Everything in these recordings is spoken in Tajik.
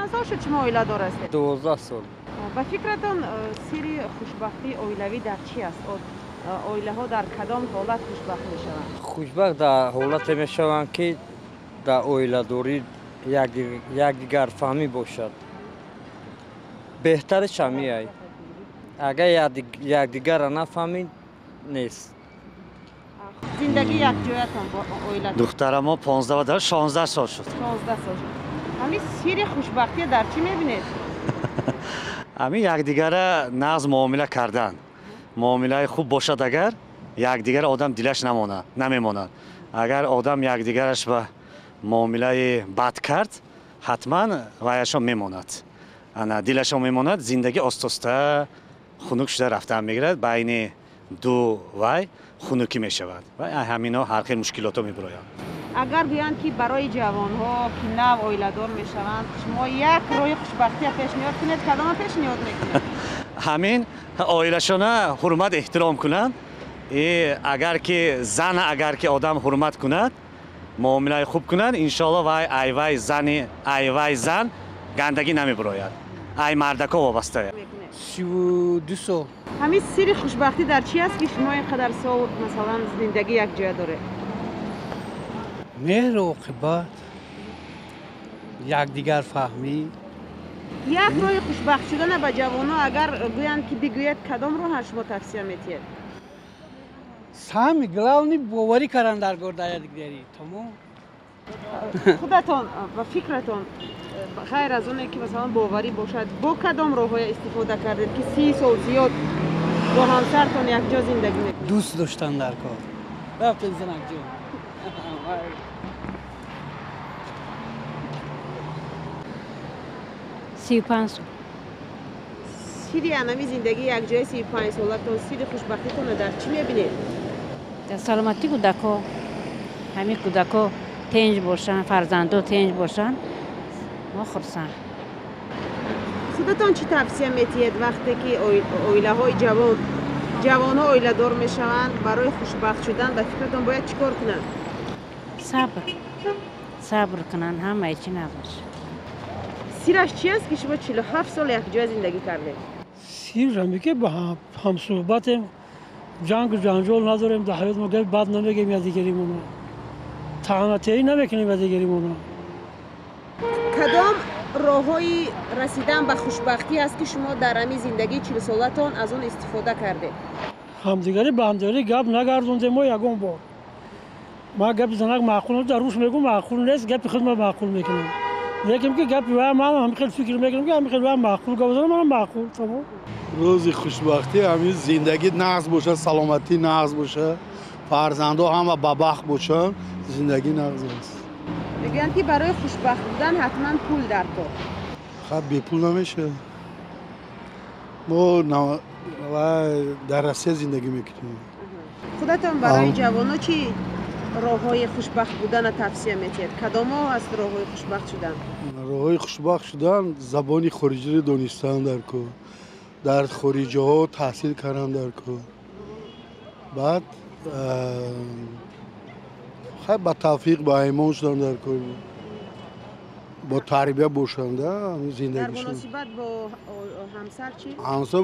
Чанд сол шуд шумо оиладор ҳастед? 12 сол. Ба фикратон, сирри хушбахтии оилавӣ дар чӣ аст? Оилаҳо дар кадом ҳолат хушбахт мешаванд? Хушбахт дар ҳолате мешаванд, ки дар оиладорӣ якдигарфаҳмӣ бошад. Беҳтариш ҳамиай. Агар якдигарро нафаҳмӣ, нест. Зиндагӣ якҷоятон бо оилатон? Духтарамо 15 ва 16 сол шуд. 16 сол шуд. Ҳамин сирри хушбахтия дар чӣ мебинед? Ҳамин якдигарро нағз муомила кардан. Муомилаи хуб бошад, агар якдигар одам дилаш намемонад. Агар одам якдигараш ба муомилаи бад кард, ҳатман ваяшон мемонад. Ана дилашон мемонад, зиндагӣ остоста хунук шуда рафтан мегирад, байни ду вай хунукӣ мешавад ва ҳамино ҳар хел мушкилото мебироянд. Агар гӯянд, ки барои ҷавонҳо, ки нав оиладор мешаванд, шумо як роҳи хушбахтия пешниҳод кунед, кадома пешниҳод мекунед? Ҳамин оилашона ҳурмат эҳтиром кунанд. Агар ки зан, агар ки одам ҳурмат кунад, муомилаи хуб кунад, иншоалло вай айвай зани айвай зан гандагӣ намебирояд. Ай мардако вобаста. 32 сол. Ҳамин сирри хушбахтӣ дар чӣ аст, ки шумо ин қадар сол, масалан, зиндагӣ якҷоя доред? Меҳру оқибат, якдигарфаҳмӣ. Як роҳи хушбахт шудана ба ҷавонҳо агар гӯянд, ки бигӯяд, кадом роҳа шумо тавсия метиҳед? Самый главный боварӣ кардан дар кор дар якдигарӣ, тамом. Худатон ба фикратон, ғайр аз оне ки, масалан, боварӣ бошад, бо кадом роҳҳое истифода кардед, ки 30 сол зиёд бо ҳамсартон якҷо зиндагӣ мекунед? Дӯст доштан дар кор. Рафтем, занакҷон. 35 сол. Сирри анами зиндагии якҷояи 35-солатон, сирри хушбахтитонро дар чӣ мебинед? Дар саломатии кӯдако. Ҳамин кӯдако тинҷ бошанд, фарзандо тинҷ бошанд, мо хурсанд. Худатон чӣ тавсия метиҳед, вақте ки оилаҳои ҷавон, ҷавонҳо оиладор мешаванд, барои хушбахт шудан ба фикратон бояд чӣ кор кунанд? Сабр, сабр кунанд, ҳамаи чӣ набошад. Сираш чи аст, ки шумо 47 сол якҷоя зиндагӣ кардед? Сир ҳаме ки ба ҳамсуҳбатем, ҷангу ҷанҷол надорем дар ҳаёт, мо гапи бад намегем якдигаримона, таънатеӣ намекунем якдигаримона. Кадом роҳҳои расидан ба хушбахтӣ аст, ки шумо дар ҳамин зиндагии 40-солатон аз он истифода кардед? Ҳамдигарӣ ба ҳамдигарӣ гап нагардондем мо ягон бор. Ман гапи занак маъқул дар рӯш мегӯм, маъқул нест, гапи худ ман маъқул мекунам, лекин ки гапи вай ман ҳам хел фикр мекунам, ки ҳам хел вай маъқул гап занам, манам маъқул, тамом. Рӯзи хушбахтӣ ҳамин зиндагӣ нағз бошад, саломатӣ нағз бошад, фарзандо ҳама бабахт бошанд, зиндагӣ нағз аст. Мегӯянд, ки барои хушбахт будан ҳатман пул дар кор. Хаб, бепул намешавад. Мо дар Россия зиндагӣ мекунем. Худатон барои ҷавонҳо чӣ роҳҳои хушбахт будана тавсия метиҳед? Кадомҳо аст роҳҳои хушбахт шудан? Роҳҳои хушбахт шудан забони хориҷиро донистан дар кор, дар хориҷаҳо таҳсил кардан дар кор, баъд хай ба тавфиқ ба аймон шудан дар кор, бо тарбия бошанда зиндагишон. Дар муносибат бо ҳамсар чӣ? Ҳамсар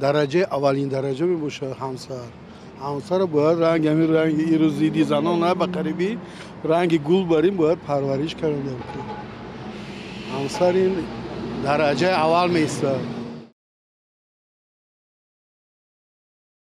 дараҷаи аввалин дараҷа мебошад. Ҳамсар, ҳамсарро бояд ранги ҳамин ранги ирӯз зидди занон на ба қарибӣ ранги гул барин бояд парвариш кардан дар кор. Ҳамсар ин дараҷаи аввал меистад.